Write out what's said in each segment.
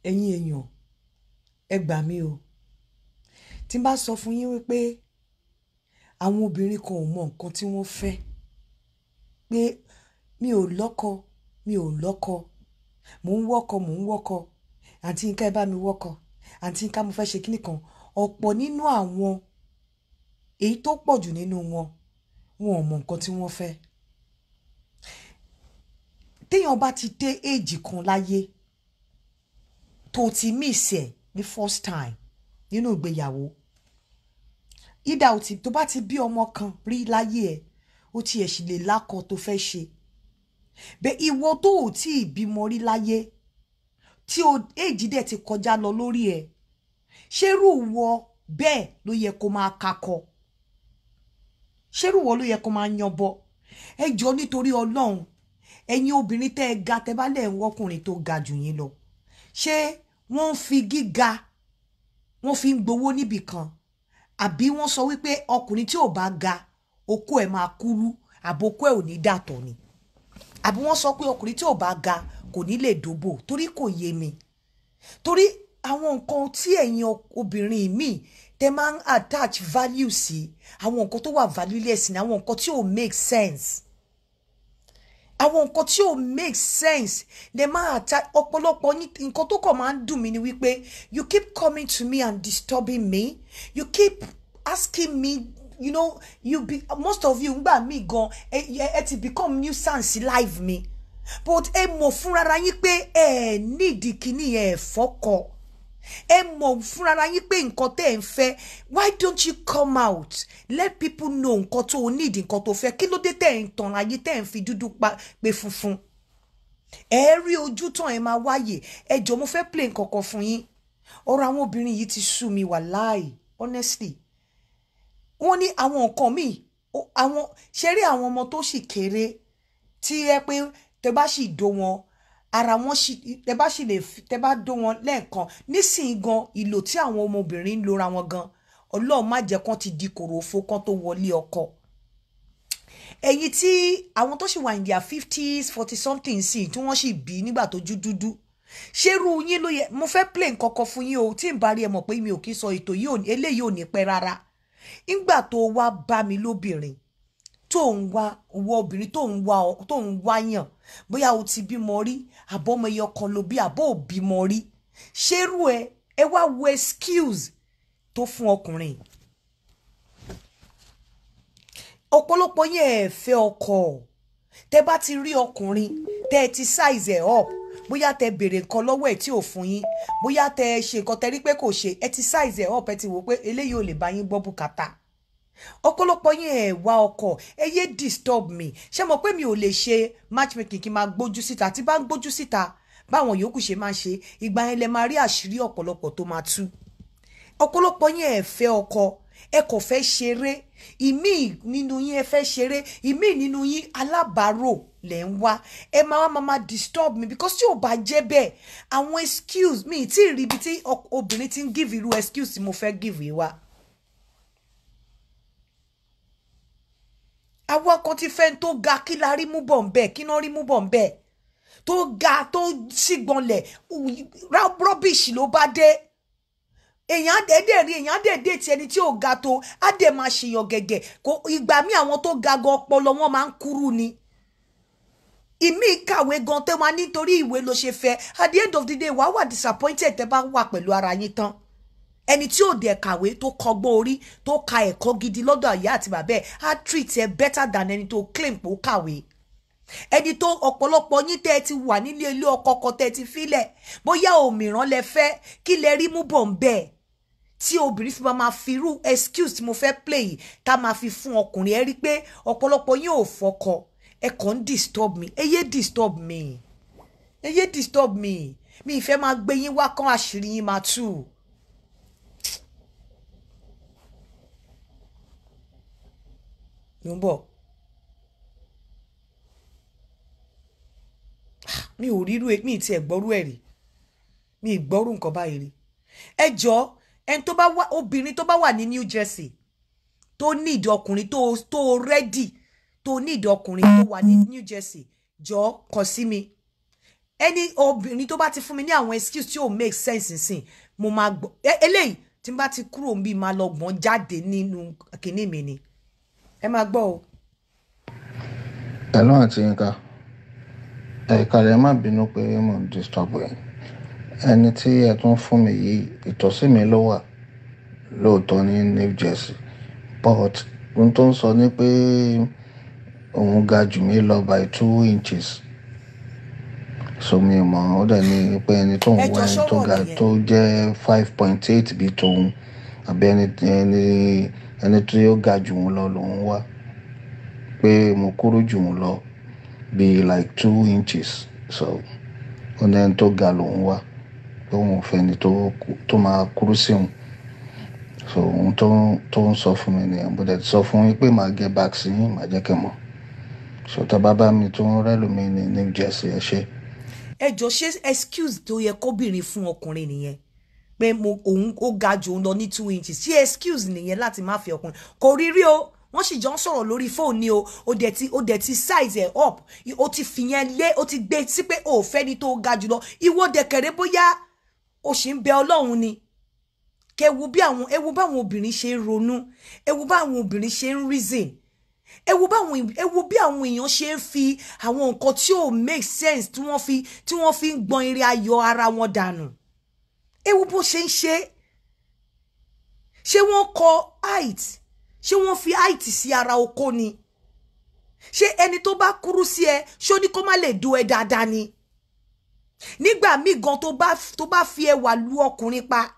Ẹ̀yin èèyàn, ẹ gbà mí o. Tí n bá sọ fún yín wípé àwọn obìnrin kan ò mọ nǹkan tí wọ́n fẹ́, pé mi ò lọ́kọ, mi ò lọ́kọ, mò ń wọ́kọ, mò ń wọ́kọ, àǹtí Yinka ẹ bá mi wọ́kọ, àǹtí Yinka mo fẹ́ ṣe kíní kan. Ọ̀pọ̀ nínú àwọn èyí tó pọ̀ jù nínú wọn, wọn ò mọ nǹkan tí wọ́n fẹ́. Téèyàn bá ti dé éèjì kan láyé tó ti miss ẹ̀ ní first time nínú ìgbéyàwó, ìdá ò ti tó bá ti bí ọmọ kan rí láyé ẹ̀, ó ti ẹ̀ sì lè lákọ tó fẹ́ ṣe. Bẹ́ẹ̀ ìwọ tó ò tí ì bímọ rí láyé, tí o éèjì dẹ̀ ti kọjá lọ lórí ẹ̀, ṣérú wọ bẹ́ẹ̀ ló yẹ kó máa kakọ? Ṣérú wọ ló yẹ kó máa yanbọ? Ẹ jọ nítorí Ọlọ́run, ẹ̀yin obìnrin tẹ́ ẹ ga, tẹ́ bá lẹ̀ ń wọ́kùnrin tó ga jù yín lọ, ṣé wọ́n ń fi gíga wọ́n fi ń gbowó níbì kan? Àbí wọ́n sọ wípé ọkùnrin tí ò bá ga okó ẹ̀ máa kúrú, àbókó ẹ̀ ò ní dàtọ̀ ni? Àbí wọ́n sọ pé ọkùnrin tí ò bá ga kò ní lè dóbò? Torí kò yé mi. Torí àwọn nǹkan tí ẹ̀yin obìnrin míì tẹ́ máa ń attach value sí, àwọn nǹkan tó wà valueless ni, àwọn nǹkan tí ò make sense, àwọn nǹkan tí ò make sense lè máa attach. Ọ̀pọ̀lọpọ̀ nǹkan tó kàn máa ń dùn mí ni wípé you keep coming to me and disturbing me, you keep asking me, you know, you be most of you ngbà mí gan ẹ ti become nuisance life mi. But ẹ mọ̀ fúnra yín pé ẹ nídìí kíní, ẹ fọ́kọ, ẹ mọ̀ fúnra yín pé nǹkan tẹ́ ẹ ń fẹ́. Why don't you come out, let people know nǹkan tó o nídìí, nǹkan tó fẹ́? Kí ló dé tẹ́ ẹ ń tan ayé, tẹ́ ẹ ń fi dúdú pa pé funfun? Ẹ rí ojú tán, ẹ máa wáyè. Ẹ jọ, mo fẹ́ play nǹkan kan fún yín. Ọ̀rọ̀ àwọn obìnrin yìí ti sú mi, wàláì, honestly. Wọ́n ní àwọn nǹkan míì, àwọn ṣe rí àwọn ọmọ tó sì kéré tí ẹ pé tẹ bá sì dó wọn, ara wọn sì tẹ bá sì lè tẹ bá dó wọn lẹ́ẹ̀kan nísìnyí gan, ìlò tí àwọn ọmọbìnrin ń lora wọn gan, Ọlọ́run má jẹ́ kán ti di kòròfo kán tó wọlé ọkọ. Ẹ̀yin tí àwọn tó sì wà in their 50s, 40 something sí, tí wọ́n sì bí nígbà tó jú dúdú, ṣerú yín ló yẹ. Mo fẹ́ play nǹkan kan fún yín o. Tí n bá rí ẹ mọ̀ pé mi ò kí sọ ètò yìí, eléyìí ò ní pẹ́ rárá. Nígbà tó wá bá mi lóbìnrin tó ń wá owó, obìnrin tó ń wá, tó ń wáyàn, bóyá o ti bímọ rí, àbọ̀mọ ẹyọ kan ló bí, àbọ̀ ò bímọ rí, ṣerú ẹ, ẹ wá wo excuse tó fún ọkùnrin. Ọ̀pọ̀lọpọ̀ yẹn, ẹ fẹ́ ọkọ. Tẹ bá ti rí ọkùnrin tẹ ẹ ti size ẹ up, bóyá tẹ béèrè nǹkan lọ́wọ́ ẹ̀ tí ò fún yín, bóyá tẹ ṣe nǹkan tẹ rí pé kò ṣe, ẹ ti size ẹ up, ẹ ti wò pé eléyìí ò lè bá yín gbọ́ bùkátà. Ọ̀pọ̀lọpọ̀ yín, ẹ̀ wá ọkọ. Ẹ yé disturb mi. Ṣé mo pé mi ò lè ṣe matchmaking kí n máa gbójú síta? Tí bá ń gbójú síta báwọn yòókù ṣe máa ń ṣe, ìgbà yẹn lẹ máa rí àṣírí ọ̀pọ̀lọpọ̀ tó máa tú. Ọ̀pọ̀lọpọ̀ yín, ẹ fẹ́ ọkọ, ẹ kò fẹ́ ṣeré. Ìmíì nínú yín, ẹ fẹ́ ṣeré. Ìmíì nínú yín, alábàárò lẹ̀ ń wá. Ẹ máa wá máa disturb me, because tí ò bá jẹ́ bẹ́ẹ̀, àwọn excuse mi tí ì rí ibi tí obìnrin ti ń give irú excuse tí mo fẹ́ give yìí wá. Àwa kan ti fẹ́ tó ga, kí la rí mú bọ̀ ń bẹ̀? Kí náà rí mú bọ̀ ń bẹ̀ tó ga tó sígbọnlẹ̀? Rubbish ló bá dé. Èèyàn àdẹ́dẹ́ rí, èèyàn àdẹ́dẹ́ ti ẹni tí ò ga tó á dẹ̀ máa ṣèyàn gẹ̀gẹ̀ kó. Ìgbà míì, àwọn tó ga gan, ọpọlọ wọn máa ń kúrú ni. Ìmí kàwé gan tó máa nítorí ìwé ló ṣe fẹ́. At the end of the day, wàá wà disappointed. Tẹ́ bá wà pẹ̀lú ara yín tán, ẹni tí ò dẹ̀ kàwé, tó kọgbọ́n orí, tó ka ẹ̀kọ́ gidi lọ́dọ̀ ìyá àti bàbá ẹ̀, á treat ẹ better than ẹni tó claim pé ó kàwé. Ẹni tó ọ̀pọ̀lọpọ̀ yín tẹ́ ẹ ti wà nílé ilé ọkọ kan tẹ́ ẹ ti filẹ̀, bóyá òmíràn lẹ fẹ́, kí lẹ rí mú bọ̀ ń bẹ́ẹ̀ tí obìnrin fi máa fi irú excuse tí mo fẹ́ play yìí tá máa fi fún ọkùnrin? Ẹ rí pé ọ̀pọ̀lọpọ̀ yín ò fọkọ, ẹ kàn ń disturb me. Ẹ yé disturb me, ẹ yé disturb me. Mi ìfẹ́ máa gbé yín wá kán, àṣírí yín máa tú. Mo ń bọ̀. Mi ò rírú, mi ì tiẹ̀ gbọ́rú ẹ̀ rí, mi ì gbọ́rú nǹkan báyìí rí. Ẹ jọ, ẹni tó bá wà, obìnrin tó bá wà ní New Jersey tó need ọkùnrin, tó ready, tó need ọkùnrin, tó wà ní New Jersey, jọ kàn sí mi. Ẹni obìnrin tó bá ti fún mi ní àwọn excuse tí ò make sense nsìn, mo máa gbọ́ eléyìí. Tí n bá ti kúrò ń bí, máa lọ gbọ́n jáde nínú kinní mi ni. Ẹ máa gbọ́ o. Hello, Aunty Yinka. Ẹ kàlẹ̀, má bínú pé mo ń disturb ẹ. Ẹni tí ẹ tún fún mi yìí, ìtọ́sí mi ló wà lóòótọ́ ní New Jersey, but ohun tó ń sọ ni pé òun ga jù mí lọ by 2 inches, so mi ò mọ̀. Ó dẹ̀ ní pé ẹni tó ń Ẹ wá jọ ẹni tó sọ̀rọ̀ ga nìyẹn. tó jẹ́ 5.8 bíi tòun, àbí ẹni tí ó ga jù òun lọ lòun wá, pé mo kúrú jù òun lọ bíi like 2 inches, so ó ní ẹni tó ga lòun wá, pé òun ò fẹ́ ẹni tó máa kúrú sí òun. So ohun tó ń sọ fún mi nìyẹn. Mo dẹ̀ ti sọ fún yín pé màá get back sí yín, màá jẹ́ kẹ́ mọ̀. So tá a bá bá mi tó ń rẹ́lòmíì ní New Jersey, ẹ ṣé. Ẹ jọ, ṣé excuse tó yẹ kóbìnrin fún ọkùnrin nìyẹn, pé mo òun ó ga jù òun lọ ní 2 inches? Ṣé excuse nìyẹn láti má fi ọkùnrin? Kò rí rí o, wọ́n sì jọ ń sọ̀rọ̀ lórí fóònù ni o. Ó dẹ̀ ti size ẹ̀ up, ó ti fìyẹn lé, ó ti gbé sí pé o ò fẹ́ ni tó ga jù lọ. Ìwọ dẹ̀kẹ̀rẹ́, bóyá o sì ń bẹ Ọlọ́run ni. Kẹ wo bí àwọn, ẹ wo báwọn obìnrin ṣe ń ronú, ẹ wo báwọn obìnrin ṣe ń reason, ẹ wo bí àwọn èèyàn ṣe ń fi àwọn nǹkan tí ò make sense tí wọ́n fi ń gbọ́n eré ayọ̀ ara wọn dànù. Ẹ wo bó ṣe ń ṣe. Ṣé wọ́n kọ height? Ṣé wọ́n fi height sí ara oko ni? Ṣé ẹni tó bá kúrú sí ẹ, ṣó ní kó má lè do ẹ dáadáa ni? Nígbà míì gan, tó bá fi ẹwà lu ọkùnrin pa,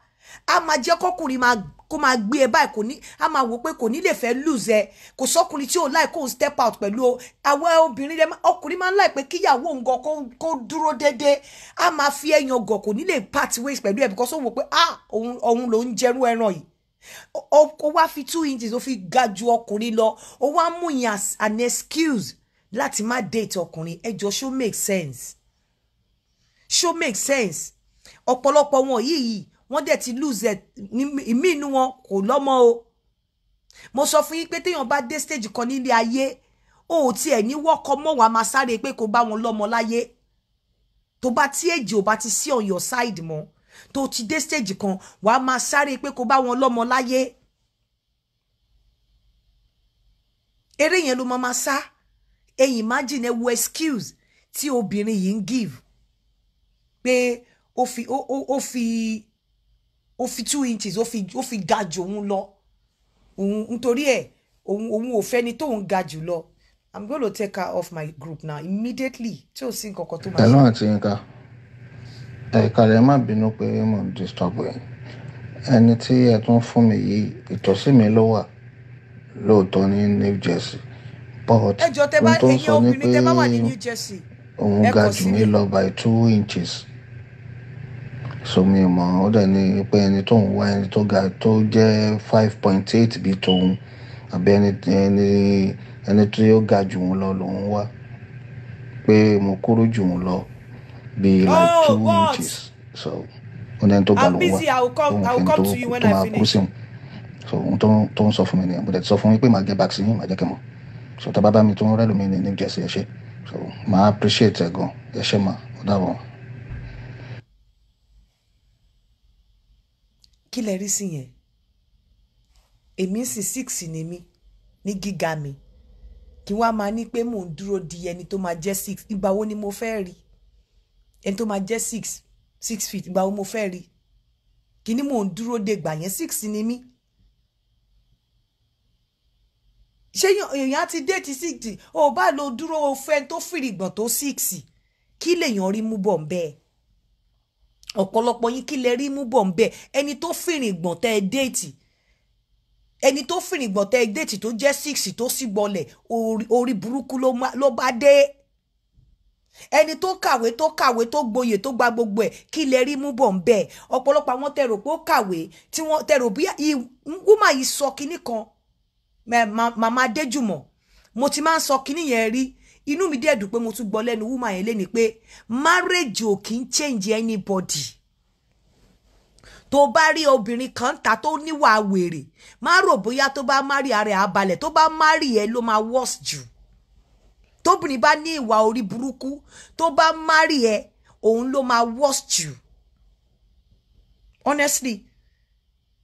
a máa jẹ́ kọkùnrin máa kó máa gbé ẹ báyìí, kò ní, a máa wò pé kò ní lè fẹ́ lose ẹ. Kò sọkùnrin tí ò láì kó step out pẹ̀lú o. Àwọn obìnrin rẹ, ọkùnrin máa ń láì pé kíyàwó òun gan kó dúró déédéé. A máa fi ẹyàn gàn, kò ní lè part ways pẹ̀lú ẹ, because ó wò pé, ah, òun ló ń jẹrú ẹran yìí. Ó wá fi 2 inches ó fi ga ju ọkùnrin lọ, ó wá mú yẹn as an excuse láti má date ọkùnrin. Ẹ jọ, ṣó make sense? Ṣó make sense? Ọ̀pọ̀lọpọ̀ wọn yìí, wọ́n dẹ̀ ti lose ẹ̀. Ìmí inú wọn kò lọ́mọ o. Mo sọ fún yín pé téèyàn bá dé stage kan nílé ayé, o ò tiẹ̀ ní wọ́kọ mọ́, wàá máa sáré pé kó bá wọn lọ́mọ láyé. Tó bá tí èjì ò bá ti sí on your side mọ́, tó ti dé stage kan, wàá máa sáré pé kó bá wọn lọ́mọ láyé. Eré yẹn ló máa máa sá. Ẹ imagine, ẹ wo excuse tí obìnrin yìí ń give, pé ó fi 2 inches ó fi ga jù òun lọ, òun nítorí ẹ̀ òun ò fẹ́ni tóun ga jù lọ. I'm going to take her off my group now immediately, tí ò sí nǹkan kan tó máa Hello, ṣe. Aunty Yinka. Ẹ kàlẹ̀, má bínú pé mo ń disturb ẹ. Ẹni tí ẹ tún fún mi yìí, ìtọ́sí mi ló wà lóòótọ́ ní New Jersey, but Ẹ jọ, tẹ bá ohun tó ń ẹ̀yin sọ ni obìnrin pé tẹ bá wà ní New Jersey, òun ẹ ga kàn jù sí mí mi. lọ by 2 inches, so mi ò mọ̀. Ó dẹ̀ ní pé ẹni tó ń wá ẹni tó ga tó jẹ́ 5.8 bíi tòun, àbí ẹni tí ó ga jù òun lọ lòun wá, pé mo kúrú jù òun lọ bíi like Oh, two what? inches, so ó ní ẹni tó ga I'm lòun wá, busy. I will come. òun I will fẹ́ni come to you when tó I máa kúrú finish. sí òun. So ohun tó ń sọ fún mi nìyẹn. Mo dẹ̀ ti sọ fún yín pé màá get back sí yín, màá jẹ́ kẹ́ mọ̀. So tá a bá bá mi tó ń rẹ́lòmíì ní New Jersey, ẹ ṣé. So màá appreciate ẹ gan. Ẹ ṣé mà, ó dàbọ̀. Kí lẹ rí sí yẹn? Èmi sì 6 ni mí ní gíga mi, kí wọ́n á máa ní pé mò ń dúró di ẹni tó máa jẹ́ 6. Ìgbà wo ni mo fẹ́ rí ẹni tó máa jẹ́ 6 feet? Ìgbà wo mo fẹ́ rí? Kí ni mò ń dúró de gbà yẹn? 6 ni mí. Ṣé èèyàn á ti date 6? Ò bá lọ dúró, o fẹ́ tó fìrìgbọ̀n tó 6, kí lèèyàn rí mú bọ̀ ń bẹ́ẹ̀? Ọ̀pọ̀lọpọ̀ yín, kí lẹ rí mú bọ̀ ń bẹ́ẹ̀? Ẹni tó fìrìgbọ̀n tẹ́ ẹ date, ẹni tó fìrìgbọ̀n tẹ́ ẹ date tó jẹ́ 6, tó sì gbọ́lẹ̀, orí burúkú ló bá dé. Ẹni tó kàwé, tó kàwé, tó gboyè, tó gba gbogbo ẹ̀, kí lẹ rí mú bọ̀ ń bẹ́ẹ̀? Ọ̀pọ̀lọpọ̀ àwọn tẹ́ rò pé ó kàwé, tí wọ́n tẹ́ rò bí woman yìí sọ kinní kan, Màmá Adéjùmọ̀, mo ti máa ń sọ kinní yẹn rí. Inú mi dẹ̀ dùn pé mo tún gbọ́ lẹ́nu woman yẹn léni pé marriage ò kí ń change anybody. Tó bá rí obìnrin kan ta tó níwà wèrè, má rò bóyá tó bá marry ara ẹ̀ á balẹ̀. Tó bá marry ẹ ló máa worse jù. Tóbìnrin bá ní ìwà orí burúkú, tó bá marry ẹ, òun ló máa worst jù, honestly.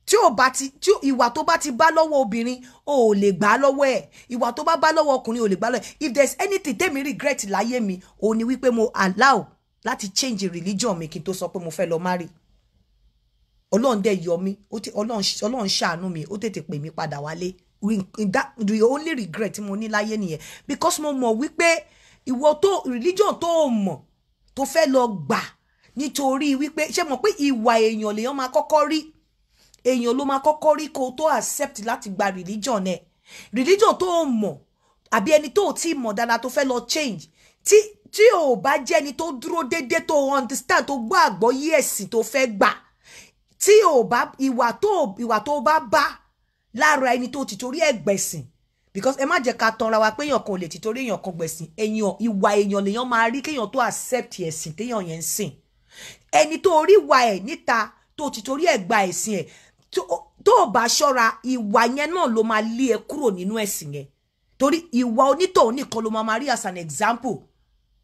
Tí ò bá ti tí ìwà tó bá ti bá lọ́wọ́ obìnrin, o ò lè gbà á lọ́wọ́ ẹ̀. Ìwà tó bá bá lọ́wọ́ ọkùnrin, ò lè gbà á lọ́wọ́ ẹ̀. If there is anything tèmi regret láyé mi, òun ni wípé mo allow láti change religion mi kí n tó sọ pé mo fẹ́ lọ marry. Ọlọ́run dẹ̀ yọ mí, ó ti Ọlọ́run ṣàánú mi, ó tètè pè mí padà wálé. That the only regret tí mo ní láyé nìyẹn, because mo mọ̀ wípé ìwọ tó religion tó o mọ̀ tó fẹ́ lọ gbà, nítorí wípé, ṣé mọ̀ pé ìwà èèyàn lèèyàn máa kọ́kọ́ rí, èèyàn ló máa kọ́kọ́ rí kó o tó accept láti gba religion ẹ̀. Religion tó o mọ̀ àbí ẹni tó o tí mọ̀ dáadáa tó fẹ́ lọ change, tí o bá jẹ́ ẹni tó dúró déédéé, tó understand, tó gbọ́ àgbọ́yé ẹ̀sìn tó fẹ́ gbà, tí o bá ìwà tó bá bá lára ẹni tó ti torí ẹ̀ gbẹ̀sìn, because ẹ má jẹ́ ká tanra wa pé èèyàn kan ò lè ti torí èèyàn kan gbẹ̀sìn. Èèyàn, ìwà èèyàn lèèyàn máa rí kéèyàn tó accept ẹ̀sìn téèyàn yẹn ń sìn. Ẹni tó rí ìwà ẹ̀ níta tó ti torí ẹ̀ gba ẹ̀sìn ẹ̀, tó o bá ṣọ́ra, ìwà yẹn náà ló máa lé ẹ kúrò nínú ẹ̀sìn yẹn, torí ìwà onítọ̀hún nìkan ló máa máa rí as an example,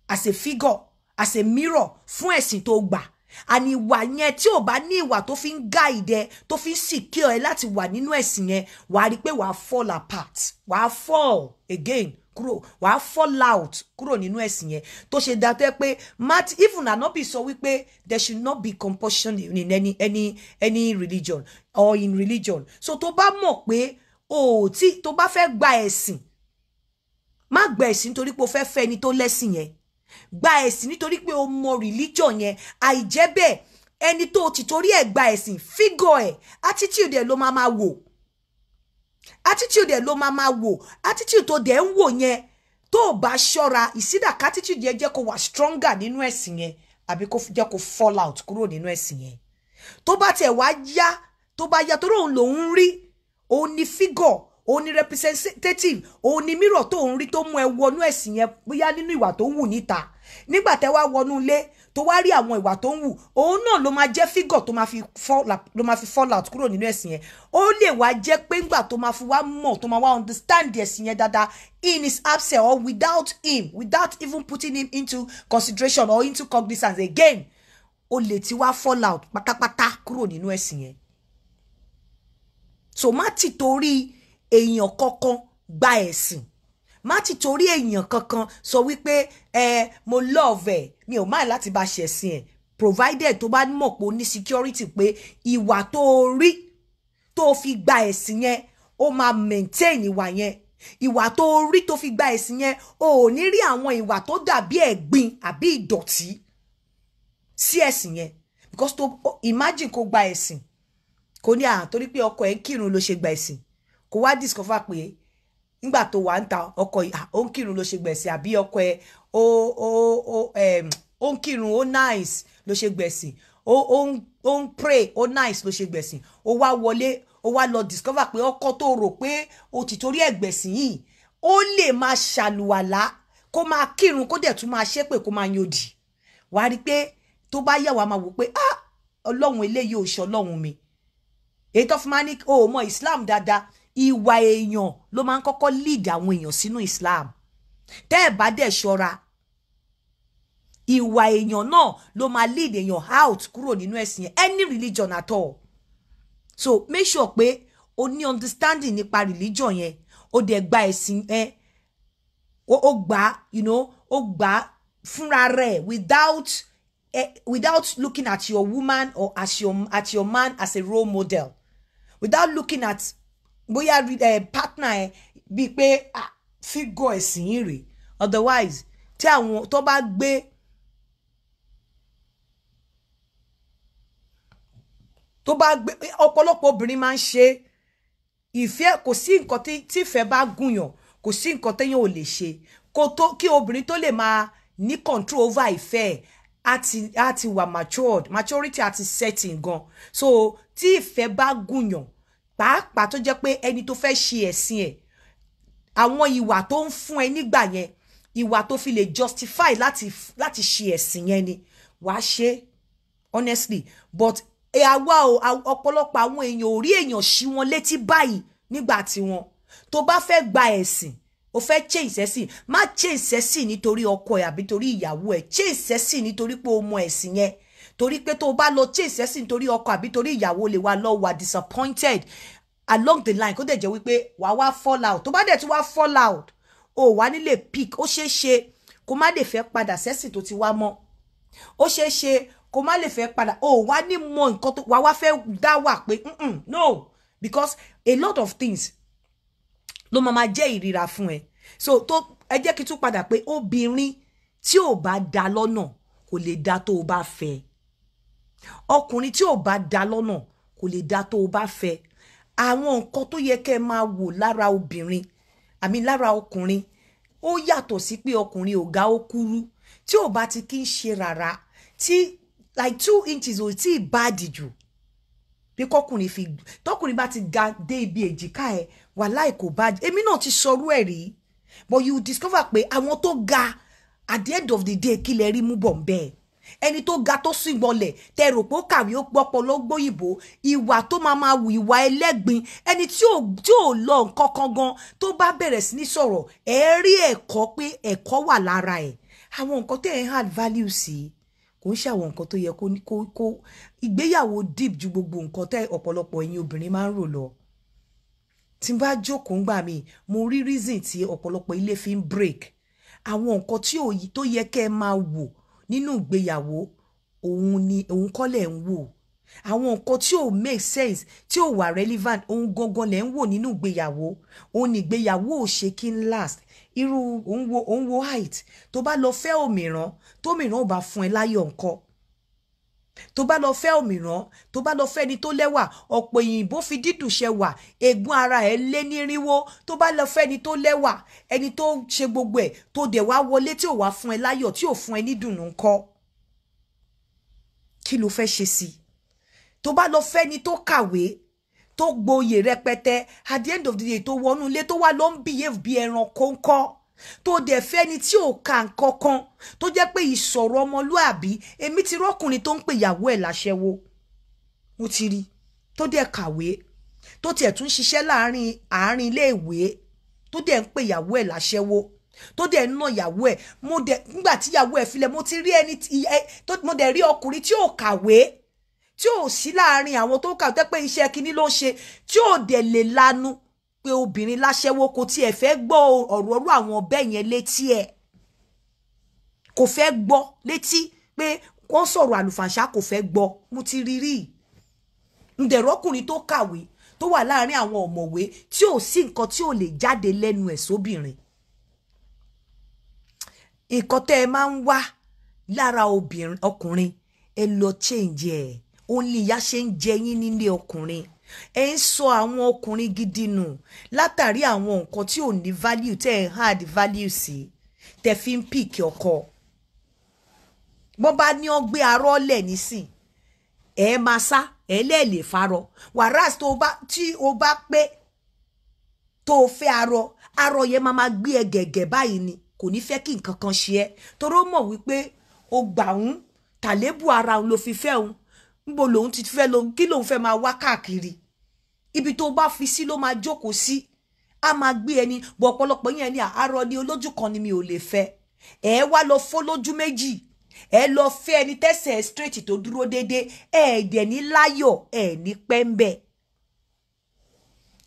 as a figure, as a mirror fún ẹ̀sìn tó gbà. And ìwà yẹn, tí ò bá ní ìwà tó fi ń guide ẹ, tó fi ń secure ẹ láti wà nínú ẹ̀sìn yẹn, wàá rí i pé wàá fall apart, wàá fall again kúrò, wàá fall out kúrò nínú ẹ̀sìn yẹn. Tó ṣe dá tó yẹ pé mat even Ànábì sọ wípé there should not be compulsion in any religion or in religion. So tó bá mọ̀ pé o ò tí tó bá fẹ́ gba ẹ̀sìn, má gba ẹ̀sìn nítorí pé o fẹ́ fẹ́ ẹni tó lẹ́sìn yẹn. Gba ẹ̀sìn nítorí pé o mọ religion yẹn. Àìjẹ́ bẹ́ẹ̀, ẹni tó ti torí ẹ̀ gba ẹ̀sìn, figure ẹ̀, attitude ẹ̀ ló máa máa wò, attitude ẹ̀ ló máa máa wò. Attitude tó dẹ̀ ń wò yẹn, tó o bá ṣọ́ra, ìsídà attitude yẹn jẹ́ kó wà stronger nínú ẹ̀sìn yẹn, àbí kó jẹ́ kó fall out kúrò nínú ẹ̀sìn yẹn. Tó bá tiẹ̀ wá yá, tó bá yá, torí òun lòún rí, òun ni figure, òun ni representative, òun ni mirror tó ń rí tó mú ẹ wọnú ẹ̀sìn yẹn. Bóyá nínú ìwà tó ń wù níta, nígbà tẹ́ wá wọnú ilé, tó wá rí àwọn ìwà tó ń wù, òun náà ló máa jẹ́ figure tó máa fi fall out kúrò nínú ẹ̀sìn yẹn. Ó lè wá jẹ́ pé ńgbà tó máa fi wá mọ̀, tó máa wá understand ẹ̀sìn yẹn dáadáa, in his absence or without him, without even putting him into consideration or into cognizance again, ó lè ti wá fall out pátápátá kúrò nínú ẹ̀sìn yẹn. So má ti torí èèyàn kankan gba ẹ̀sìn. Má ti torí èèyàn kankan sọ wípé ẹ mo love ẹ, mi ò máa láti bá ṣẹ̀sìn ẹ, provided tó bá mọ̀ pé o ní security pé ìwà tó o rí tó o fi gba ẹ̀sìn yẹn, ó máa maintain ìwà yẹn. Ìwà tó o rí tó fi gba ẹ̀sìn yẹn, o ò ní rí àwọn ìwà tó dàbí ẹ̀gbin àbí ìdọ̀tí sí ẹ̀sìn yẹn. Because to imagine kó gba ẹ̀sìn, kò ní à torí pé ọkọ ẹ̀ ń kírun ló ṣe gba ẹ̀sìn, kó wá discover pé nígbà tó wà ń ta, ọkọ ó ń kírun ló ṣe gbẹ̀sìn, àbí ọkọ ẹ̀ ó ń kírun, ó nice ló ṣe gbẹ̀sìn, ó ń pray, ó nice ló ṣe gbẹ̀sìn. Ó wá wọlé, ó wá lọ discover pé ọkọ tó rò pé o ti torí ẹ̀ gbẹ̀sìn yìí, ó lè máa ṣàlùwàlá, kó máa kírun, kó dẹ̀ tún máa ṣépè, kó máa yòdì. Wàá rí i pé tó bá yà, wàá máa wò pé, "Ah, Ọlọ́run eléyìí ò ṣe Ọlọ́run mi." Èyí tó fi máa ní o ò mọ Islam dáadáa, ìwà èèyàn ló máa ń kọ́kọ́ lead àwọn èèyàn sínú Islam. Tẹ́ ẹ̀ bá dẹ̀ ṣọ́ra, ìwà èèyàn náà ló máa lead èèyàn out kúrò nínú ẹ̀sìn yẹn, any religion at all. So make sure pé o ní understanding nípa religion yẹn, o dẹ̀ gba ẹ̀sìn yẹn, o gbà ó gbà fúnra rẹ̀ without looking at your woman or at your man as a role model, without looking at bóyá partner ẹ bíi pé, ah, figure ẹ̀sìn yìí rèé. Otherwise, tí àwọn tó bá gbé ọ̀pọ̀lọpọ̀ obìnrin máa ń ṣe ìfẹ́. Kò sí nǹkan tí ìfẹ́ bá gùnyàn, kò sí nǹkan téèyàn ò lè ṣe. Kó tó kí obìnrin tó lè máa ní control over ìfẹ́ ẹ̀, á ti wà matured, maturity á ti setting gan. So tí ìfẹ́ bá gùnyàn, pàápàá tó jẹ́ pé ẹni tó fẹ́ ṣe ẹ̀sìn ẹ̀, àwọn ìwà tó ń fún ẹ nígbà yẹn, ìwà tó fi lè justify láti ṣe ẹ̀sìn yẹn ni wàá ṣe, honestly. But àwa o, ọ̀pọ̀lọpọ̀ àwọn èèyàn ò rí èèyàn ṣí wọn létí báyìí nígbà tiwọn. Tó bá fẹ́ gba ẹ̀sìn O fẹ́ change sẹ́sìn, má change sẹ́sìn nítorí ọkọ ẹ̀ àbí torí ìyàwó ẹ̀. Change sẹ́sìn nítorí pé o mọ ẹ̀sìn yẹn, torí pé tó o bá lọ change sẹ́sìn nítorí ọkọ àbí torí ìyàwó, lè wá lọ wà disappointed along the line, kó dẹ̀ jẹ́ wípé wàá wá fall out. Tó bá dẹ̀ tún wá fall out, o wà nílé pick. Ó ṣeé ṣe kó má lè fẹ́ padà sẹ́sìn tó ti wá mọ́. Ó ṣeé ṣe kó má lè fẹ́ padà. O wá ní mọ nǹkan tó wà wá fẹ́ dá wà pé no, because a lot of things ló máa jẹ́ ìríra fún ẹ. So tó ẹ jẹ́ kí n tún padà pé obìnrin tí ò bá da lọ́nà kò lè da tó o bá fẹ́. Ọkùnrin tí ò bá da lọ́nà kò lè da tó o bá fẹ́. Àwọn nǹkan tó yẹ kẹ́ ẹ máa wò lára obìnrin àmì lára ọkùnrin, ó yàtọ̀ sí pé ọkùnrin ò ga, ó kúrú. Tí ò bá ti kí ń ṣe rárá, tí like 2 inches ò tí ì bá dìjù bí kọkùnrin fi, tọkùnrin bá ti ga dé ibi èjìká ẹ, wàláì kò bá. Èmi náà ti sọrú ẹ̀ rí, but you discover pé àwọn tó ga, at the end of the day, kí lẹ rí mú bọ̀ ń bẹ́ẹ̀? Ẹni tó ga tó sún ìgbọ̀nlẹ̀, tẹ rò pé ó kàwé, ó gbọ́pọ̀ ló gbóyìnbó, ìwà tó máa máa wù, ìwà ẹlẹ́gbin. Ẹni tí ò lọ nǹkan kan gan, tó bá bẹ̀rẹ̀ sí ní sọ̀rọ̀, ẹ rí ẹ̀kọ́ pé ẹ̀kọ́ wà lára ẹ̀. Àwọn nǹkan tẹ́ ẹ̀ ń add value sí kò ń ṣe àwọn nǹkan tó yẹ kó ìgbéyàwó deep ju gbogbo nǹkan tẹ́ ọ̀pọ̀lọpọ̀ ẹ̀yin obìnrin máa ń rò lọ. Tí n bá jókòó ńgbà mi, mo rí reason tí ọ̀pọ̀lọpọ̀ ilé fi ń break. Àwọn nǹkan tí ò tó yẹ kẹ́ ẹ máa wò nínú ìgbéyàwó, òun ni òun kọ́ lẹ̀ ń wò. Àwọn nǹkan tí ò make sense, tí ò wà relevant, òun gangan lẹ̀ ń wò nínú ìgbéyàwó. Òun ni ìgbéyàwó ò ṣe kí ń last. Irú òun wo height, tó bá lọ fẹ́ òmìrán, tómìrán ò bá fún ẹ láyọ̀ ńkọ́? Tó bá lọ fẹ́ òmìrán, tó bá lọ fẹ́ ni tó lẹ́wà, ọ̀pọ̀ òyìnbó fi dídùn ṣe wà, egun ara ẹ̀ lé nírinwó. Tó bá lọ fẹ́ ni tó lẹ́wà, ẹni tó ṣe gbogbo ẹ̀, tó dẹ̀ wá wọlé, tí ò wá fún ẹ láyọ̀, tí ò fún ẹ nídùnnú ńkọ́? Kí ló fẹ́ ṣe sí i? Tó bá lọ fẹ́ ni tó kàwé, tó gboyè rẹpẹtẹ, at the end of the day, tó wọnú ilé, tó wá lọ ń behave bí ẹranko ńkọ́? Tó dẹ̀ fẹ́ ni tí ò ka nǹkan kan, tó jẹ́ pé ìsọ̀rọ̀ ọmọlúàbí. Èmi ti rọ́kùnrin tó ń pè ìyàwó ẹ̀ láṣẹ́wó. Mo ti rí tó dẹ̀ kàwé, tó tiẹ̀ tún ṣiṣẹ́ láàrin àárín iléèwé, tó dẹ̀ ń pè ìyàwó ẹ̀ láṣẹ́wó, tó dẹ̀ ń ná ìyàwó ẹ̀. Mo dẹ̀ nígbà tí ìyàwó ẹ̀ filẹ̀, mo ti rí ẹni mo dẹ̀ rí ọkùnrin tí ò kàwé, tí ò sí láàrin àwọn tó kàwé, tẹ́ pé iṣẹ́ kinní ló ń ṣe, tí ò dẹ̀ lè lanu pé obìnrin láṣẹ́wó. Kò tiẹ̀ fẹ́ gbọ́ ọ̀rọ̀ ọ̀rọ̀ àwọn ọbẹ̀ yẹn létí ẹ̀, kò fẹ́ gbọ́ létí pé wọ́n sọ̀rọ̀ àlùfàǹṣá, kò fẹ́ gbọ́. Mo ti rí rí ǹdẹ̀rọ́kùnrin tó kàwé, tó wà láàrin àwọn ọ̀mọ̀wé, tí ò sí nǹkan tí ò lè jáde lẹ́nu ẹ̀ sóbìnrin. Nǹkan tẹ́ ẹ máa ń wá lára obìnrin, ọkùnrin, ẹ lọ change ẹ̀. Òun ni ìyá ṣe ń jẹ yín nílé ọkùnrin. Ẹ ń sọ àwọn ọkùnrin gidi nù látàrí àwọn nǹkan tí ò ní value tẹ́ ẹ add value sí, tẹ́ fi ń pick ọkọ. Bọ́n bá ní ọ́ gbé arọ́ lẹ̀ nísìn, ẹ máa sá, ẹ lẹ́ẹ̀lè farọ, whereas tó bá tí o bá pé tó o fẹ́ arọ, arọ yẹn máa máa gbé ẹ gẹ̀gẹ̀ báyìí ni. Kò ní fẹ́ kí nǹkan kan ṣe ẹ́, torí ó mọ̀ wípé o gbà ń tàlébù ara òun ló fi fẹ́ òun. Níbo lòun ti fẹ́ lòun? Kí lòun fẹ́ máa wá káàkiri? Ibi tó bá fi sí ló máa jókòó sí, á máa gbé ẹni bọ̀. Ọ̀pọ̀lọpọ̀ yẹn ní àárọ̀ ní olójú kan ni mi ò lè fẹ́. Ẹ wá lọ fọ́ lójú méjì, ẹ lọ fẹ́ ẹni tẹ́sẹ̀ straight, tó dúró déédéé. Ẹ dẹ̀ ní láyọ̀, ẹ ní pẹ́ńbẹ̀,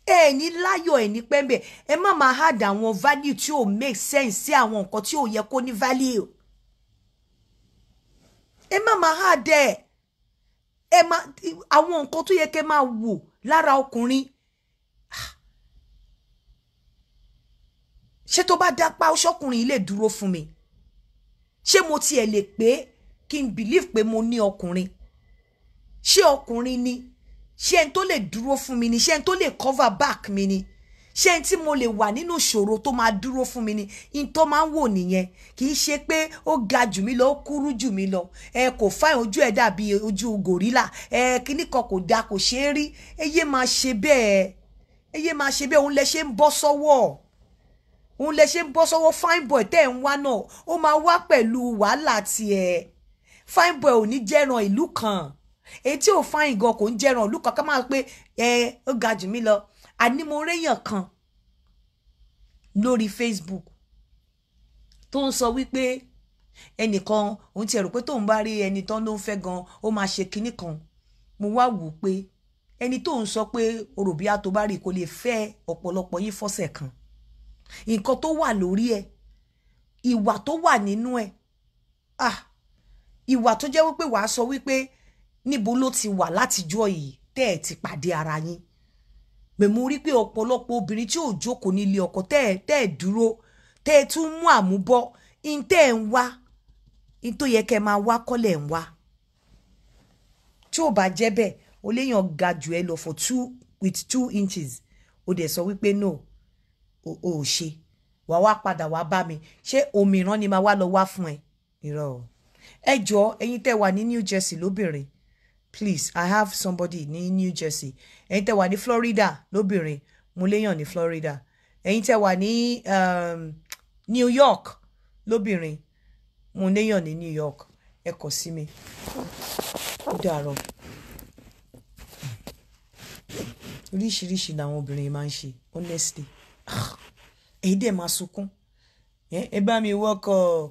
ẹ ní láyọ̀, ẹ ní pẹ́ńbẹ̀. Ẹ má máa add àwọn value tí ò make sense sí àwọn nǹkan tí ò yẹ kó ní value. Ẹ má máa add ẹ ẹ má àwọn nǹkan tó yẹ kẹ́ máa wò lára ọkùnrin. Ṣé tó bá dápá ṣọkùnrin lè dúró fún mi? Ṣé mo tiẹ̀ lè pé kí n believe pé mo ní ọkùnrin? Ṣé ọkùnrin ni? Ṣé ẹni tó lè dúró fún mi ni? Ṣé ẹni tó lè cover back mi ni? Ṣé ẹni tí mo lè wà nínú ìṣòro tó máa dúró fún mi ni? In tó máa ń wò nìyẹn. Kì í ṣe pé ó ga jù mí lọ, ó kúrú jù mí lọ, ẹ kò fáìn, ojú ẹ dàbí ojú gòrílà, ẹ kíní kan kò dáa, kò ṣeé rí. Ẹ yé máa ṣe bẹ́ẹ̀, ẹ yé máa ṣe bẹ́ẹ̀. Òun lẹ ṣe ń bọ́ sọ́wọ́, òun lẹ ṣe ń bọ́ sọ́wọ́. Fine boy tẹ́ ẹ̀ ń wá náà, ó máa wá pẹ̀lú wàhálà tiẹ̀. Fine boy ò ní jẹ́ràn ìlú kan. Èyí tí ò fine gan kò ń jẹ́ràn ìlú kan. Ká máa pé ẹ ó ga jù mí lọ. Àní mo réyàn kan Lórí Facebook tó ń sọ wípé ẹnìkan òun ti rò pé tóun bá rí ẹni tán ló ń fẹ́ gan, ó máa ṣe kinní kan. Mo wá wò ó pé ẹni tó ń sọ pé òròbíà tó bá rí kò lè fẹ́ ọ̀pọ̀lọpọ̀ yín fọ́sẹ̀ kan, nǹkan tó wà lórí ẹ̀, ìwà tó wà nínú ẹ̀, ah, ìwà tó jẹ́ wípé wàá sọ wípé níbo ló ti wà látijọ́ yìí tẹ́ ẹ̀ ti pàdé ara yín. Mẹ̀mú rí pé ọ̀pọ̀lọpọ̀ obìnrin tí ò jókòó nílé ọkọ, tẹ́ ẹ̀ dúró, tẹ́ ẹ tún mú àmúbọ́ in tẹ́ ẹ̀ ń wá, in tó yẹ kẹ́ ẹ máa wá kọ́lẹ̀ ń wá. Tí ò bá jẹ́ bẹ́ẹ̀, o léèyàn ga jù ẹ lọ for two with 2 inches, o dẹ̀ sọ wípé no, o ò ṣe. Wàá wá padà wá bá mi, ṣé òmíràn ni màá wá lọ wá fún ẹ? Irọ́ o. Ẹ jọ, ẹ̀yin tẹ́ wà ní New Jersey lóbìnrin, please, I have somebody ní New Jersey. Ẹ̀yin tẹ́ wà ní Florida lóbìnrin, mo léèyàn ní Florida. Ẹ̀yin tẹ́ wà ní New York lóbìnrin, mo léèyàn ní New York. Ẹ kọ sí mi. Ó dàárọ̀. Oríṣiríṣi làwọn obìnrin máa ń ṣe, honestly. Èyí dẹ̀ máa sunkún, ẹ bá mi wọ́kọ̀.